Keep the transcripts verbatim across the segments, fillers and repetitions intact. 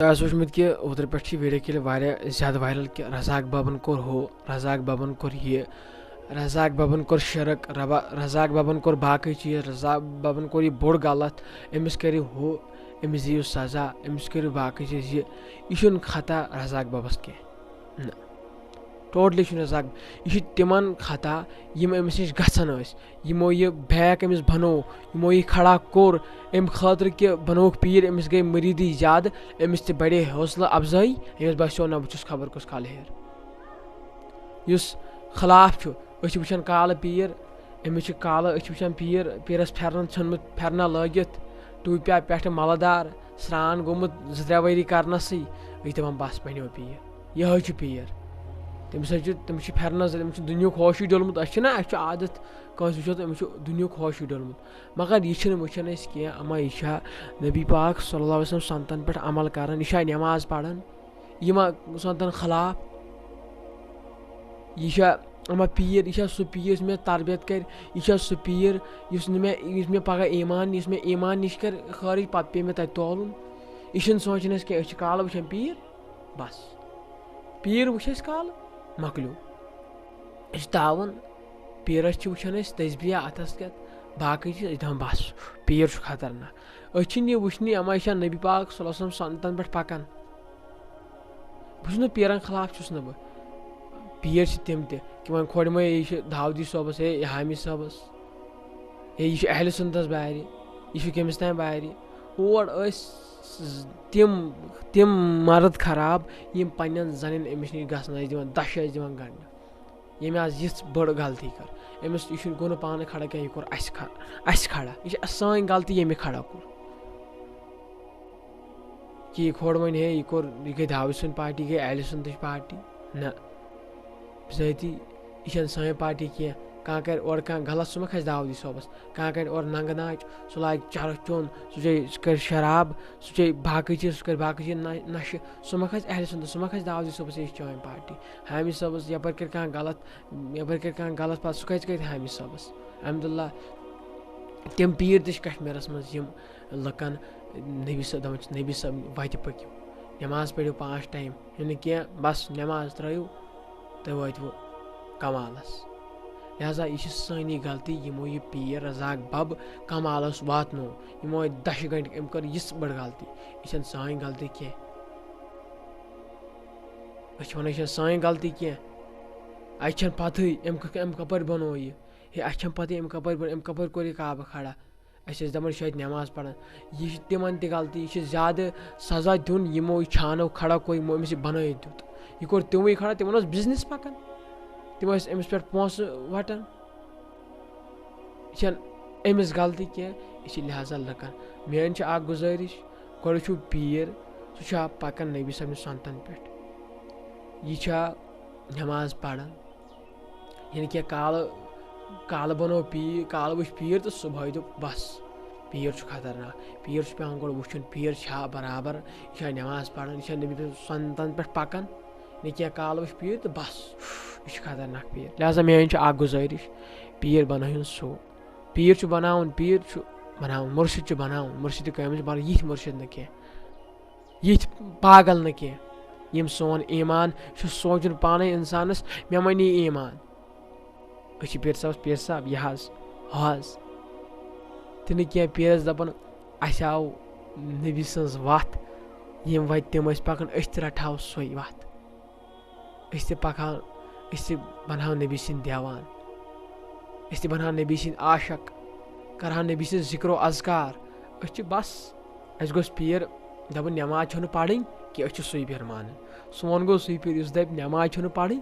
تۄہہِ آسہِ وٕچھمُت کہِ اوترٕ پٮ۪ٹھ چھِ video clip واریاہ زیادٕ viral کہِ رزاق بابن کوٚر ہُہ، رزاق بابن کوٚر یہِ، رزاق بابن کوٚر شرک، ربا-، رزاق بابن کوٚر باقٕے چیٖز، رزاق بابن کوٚر یہِ بوٚڑ غلط، أمِس کٔرِو ہُہ، أمِس دِیِو سزا، أمِس کٔرِو باقٕے چیٖز۔ یہِ، یہِ چھُنہٕ خطا رزاق بابس کینٛہہ، نہ، totally چھُنہٕ رزاق۔ یہِ چھُ تِمن خطا یِم أمِس نِش گژھان ٲسۍ، یِمو یہِ back أمِس بنوو، یِمو یہِ کھڑا کوٚر، اَمہِ خٲطرٕ کہِ بنووُکھ پیٖر، أمِس گٔے مٔریٖدی زیادٕ، أمِس تہِ بڑے حوصلہٕ افزٲیی، أمِس باسیو، نہ، بہٕ چھُس خبر کُس کالہٕ ہیٚر۔ یُس خلاف چھُ، أسۍ چھِ وٕچھان کالہٕ پیٖر، أمِس چھِ کالہٕ، أسۍ چھِ وٕچھان پیٖر، پیٖرس پھٮ۪رن ژھیوٚنمُت، پھٮ۪رنا لٲگِتھ، ٹوٗپیا پٮ۪ٹھٕ ملہٕ دار، سرٛان گوٚمُت زٕ ترٛےٚ ؤری کرنسٕے، أسۍ چھِ دپان، بس، بنیو پیٖر، یِہوٚے چھُ پیٖر۔ تٔمِس حظ چھُ، تٔمِس چھُ پھٮ۪رنس، تٔمِس چھُ دُنیہُک ہوشٕے ڈوٚلمُت۔ أسۍ چھِنہ، اَسہِ چھُ عادت، کٲنٛسہِ وٕچھو تہٕ أمِس چھُ دُنیہُک ہوشٕے ڈوٚلمُت۔ مگر یہِ چھِنہٕ وٕچھان أسۍ کینٛہہ، اما یہِ چھا نبی پاک صلی اللہ علیہ وسلم سنتن پٮ۪ٹھ عمل کران؟ یہِ چھا نٮ۪ماز پران؟ یہِ ما سنتن خلاف؟ یہِ چھا اما پیٖر؟ یہِ چھا سُہ پیٖر یُس مےٚ تربیت کرِ؟ یہِ چھا سُہ پیٖر یُس نہٕ مےٚ، یُس مےٚ پگاہ ایمان، یُس مےٚ ایمان نِش کرِ خٲرج، پتہٕ پیٚیہِ مےٚ تتہِ تولُن؟ یہِ چھِنہٕ سونٛچان أسۍ کینٛہہ، أسۍ چھِ کالہٕ وٕچھان پیٖر، بس۔ پیٖر وٕچھ اَسہِ کالہٕ، مۄکلیو۔ أسۍ چھِ تاوان، پیٖرس چھِ وٕچھان أسۍ تسبیح اتھس کٮ۪تھ، باقٕے چیٖز، أسۍ دپان، بس، پیٖر چھُ خطرناک۔ أسۍ چھِنہٕ یہِ وٕچھنٕے، اما یہِ چھا نبی پاک صلی اللہ علیہ وسلم سنتن پٮ۪ٹھ پکان؟ بہٕ چھُس نہٕ پیٖرن خلاف، چھُس نہٕ بہٕ۔ پیٖر چھِ تِم تہِ، کہِ وۄنۍ کھولہِ مےٚ، یہِ چھُ داودی صٲبس، ہے، یہِ حامی صٲبس، ہے، یہِ چھُ اہل سنتس بارِ، یہِ چھُ کٔمِس تام بارِ۔ اور ٲسۍ تِم، تِم مرد خراب، یِم پننٮ۪ن زنٮ۪ن أمِس نِش گژھن ٲسۍ دِوان، دَچھِ ٲسۍ دِوان گنٛڈنہٕ۔ ییٚمۍ آز یِژھ بٔڑ غلطی کٔر، أمِس، یہِ چھُنہٕ، گوٚو نہٕ پانہٕ کھڑا کینٛہہ، یہِ کوٚر اَسہِ کھڑا، اَسہِ کھڑا۔ یہِ چھِ سٲنۍ غلطی، ییٚمۍ یہِ کھڑا کوٚر۔ کہِ یہِ کھوڑ وۄنۍ، ہے، یہِ کوٚر، یہِ گٔے داوود سٕنٛدۍ پارٹی، گٔے اہل سنتٕچ پارٹی۔ نہ، بِذٲتی، یہِ چھَنہٕ سٲنۍ پارٹی کینٛہہ۔ کانٛہہ کَرِ اورٕ کانٛہہ غلط، سُہ ما کھسہِ داوودی صٲبَس؟ کانٛہہ کَرِ اورٕ ننٛگہٕ ناچ، سُہ لاگہِ چرس چیوٚن، سُہ چیٚیہِ، سُہ کَرِ شراب، سُہ چیٚیہِ باقٕے چیٖز، سُہ کَرِ باقٕے چیٖز، نہ-، نشہٕ، سُہ ما کھسہِ اہل سنت، سُہ ما کھسہِ داوودی صٲبَس، یہِ چھِ چٲنۍ پارٹی۔ حامی صٲبَس یَپٲرۍ کَرِ کانٛہہ غلط، یَپٲرۍ کَرِ کانٛہہ غلط پَتہٕ، سُہ کَتہِ کَرِ حامی صٲبَس؟ الحمدللہ، تِم پیٖر تہِ چھِ کشمیٖرَس منٛز، یِم لُکَن نبی صٲب دَپان چھِ، نبی صٲب وَتہِ پٔکِو، نٮ۪ماز پٔرِو پانٛژھ ٹایم، یہِ نہٕ کینٛہہ، بس نٮ۪ماز ترٛٲیِو، تُہۍ وٲتِوٕ کمالس۔ لہذا یہِ چھِ سٲنی غلطی، یِمو یہِ پیٖر رزاق بب کمالس واتنو، یِمو دَچھِ گنٛڈِ، أمۍ کٔر یِژھ بٔڑ غلطی۔ یہِ چھَنہٕ سٲنۍ غلطی کینٛہہ۔ أسۍ چھِ وَنان، یہِ چھَنہٕ سٲنۍ غلطی کینٛہہ۔ اَسہِ چھَنہٕ پَتہٕے، أمۍ کِتھ-، أمۍ کَپٲرۍ بَنوو یہِ؟ ہے، اَسہِ چھَنہٕ پَتہٕ، أمۍ کَپٲرۍ بَنوو، أمۍ کَپٲرۍ کوٚر یہِ کعبہٕ کھڑا؟ أسۍ ٲسۍ دَپان، یہِ چھُ اَتہِ نٮ۪ماز پَران۔ یہِ چھِ تِمَن تہِ غلطی، یہِ چھِ زیادٕ سزا دیُن، یِمو یہِ چھانو کھڑا کوٚر، یِمو أمِس یہِ بَنٲیِتھ دیُت۔ یہِ کوٚر تِموٕے کھڑا، تِمَن اوس business پَکان، تِم ٲسۍ أمِس پٮ۪ٹھ پونٛسہٕ وَٹان۔ یہِ چھَنہٕ أمِس غلطی کینٛہہ، یہِ چھِ لہذا لُکَن۔ میٛٲنۍ چھِ اَکھ گُزٲرِش، گۄڈٕ چھُو پیٖر، سُہ چھا پَکان نبی صٲبنہِ سُنتَن پٮ۪ٹھ؟ یہِ چھا نٮ۪ماز پَران؟ یعنی کہِ کالہٕ، کالہٕ بَنوو پیٖر، کالہٕ وٕچھ پیٖر تہٕ صُبحٲے دوٚپ، بَس، پیٖر چھُ خطرناک۔ پیٖر چھُ پٮ۪وان گۄڈٕ وٕچھُن، پیٖر چھا برابر، یہِ چھا نٮ۪ماز پَران، یہِ چھا نبی سُنتَن پٮ۪ٹھ پَکان؟ نہ کینٛہہ، کالہٕ وٕچھ پیٖر تہٕ بَس، یہِ چھُ خطرناک پیٖر۔ لہذا میٛٲنۍ چھِ اَکھ گُزٲرِش، پیٖر بَنٲیِن سُہ۔ پیٖر چھُ بَناوُن، پیٖر چھُ بَناوُن، مُرشِد چھُ بَناوُن، مُرشِد کٲمِل چھُ بَناوُن، یِتھۍ مُرشِد نہٕ کینٛہہ، یِتھۍ پاگل نہٕ کینٛہہ۔ یِم سون ایٖمان چھُ سونٛچُن پانَے اِنسانَس، مےٚ مَنی ایٖمان۔ أسۍ چھِ پیٖر صٲبَس، پیٖر صٲب، یہِ حظ، ہُہ حظ۔ تہِ نہٕ کینٛہہ، پیٖرَس دَپان، اَسہِ آو نبی سٕنٛز وَتھ، ییٚمہِ وَتہِ تِم ٲسۍ پَکان، أسۍ تہِ رَٹہٕ ہاو سۄے وَتھ۔ أسۍ تہِ پَکہٕ ہاو، أسۍ تہِ بَنہٕ ہاو نبی سٕنٛدۍ دیوان، أسۍ تہِ بَنہٕ ہاو نبی سٕنٛدۍ عاشق، کَرٕ ہاو نبی سٕنٛز ذِکر و اذکار۔ أسۍ چھِ بَس، اَسہِ گوٚژھ پیٖر دَپُن، نٮ۪ماز چھَنہٕ پَرٕنۍ کینٛہہ، أسۍ چھِ سُے پیٖر مانان۔ سون گوٚو سُے پیٖر یُس دَپہِ، نٮ۪ماز چھَنہٕ پَرٕنۍ،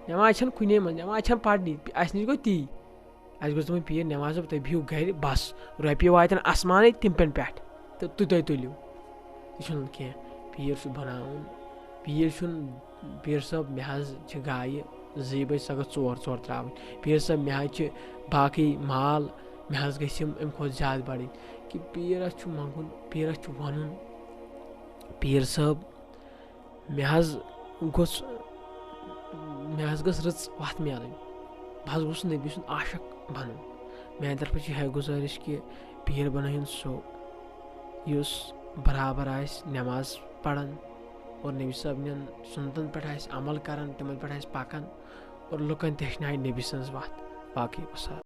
نٮ۪ماز چھَنہٕ کُنے منٛز، نٮ۪ماز چھَنہٕ پَرنی۔ اَسہِ نِش گوٚو تی۔ اَسہِ گوٚژھ دَپُن، پیٖر، نٮ۪ماز، تُہۍ بِہِو گَرِ، بَس، رۄپیہِ واتن آسمانَے تِم پٮ۪ن پٮ۪ٹھ تہٕ تُہۍ، تُہۍ تُلِو۔ یہِ چھُنہٕ کینٛہہ۔ پیٖر چھُ بَناوُن، پیٖر چھُنہٕ، پیٖر صٲب، مےٚ حظ چھِ گایہِ زٕے بَجہِ، سۄ گٔژھ ژور، ژور ترٛاوٕنۍ۔ پیٖر صٲب، مےٚ حظ چھِ باقٕے مال، مےٚ حظ گژھِ یِم اَمہِ کھۄتہٕ زیادٕ بَڑٕنۍ۔ کہِ پیٖرَس چھُ منٛگُن، پیٖرَس چھُ وَنُن، پیٖر صٲب، مےٚ حظ گوٚژھ، مےٚ حظ گٔژھ رٕژ وَتھ میلٕنۍ۔ بہٕ حظ گوٚژھُس نبی سُنٛد عاشق بَنُن۔ میٛانہِ طرفہٕ چھِ یِہوٚے گُزٲرِش کہِ پیٖر بَنٲیِن سُہ، یُس برابر آسہِ نٮ۪ماز پران اور نبی صٲبنٮ۪ن سُنتن پٮ۪ٹھ آسہِ عمل کران، تِمن پٮ۪ٹھ آسہِ پکان اور لُکن تہِ ہیٚچھناوِ نبی سٕنٛز وتھ۔ باقٕے وسلام۔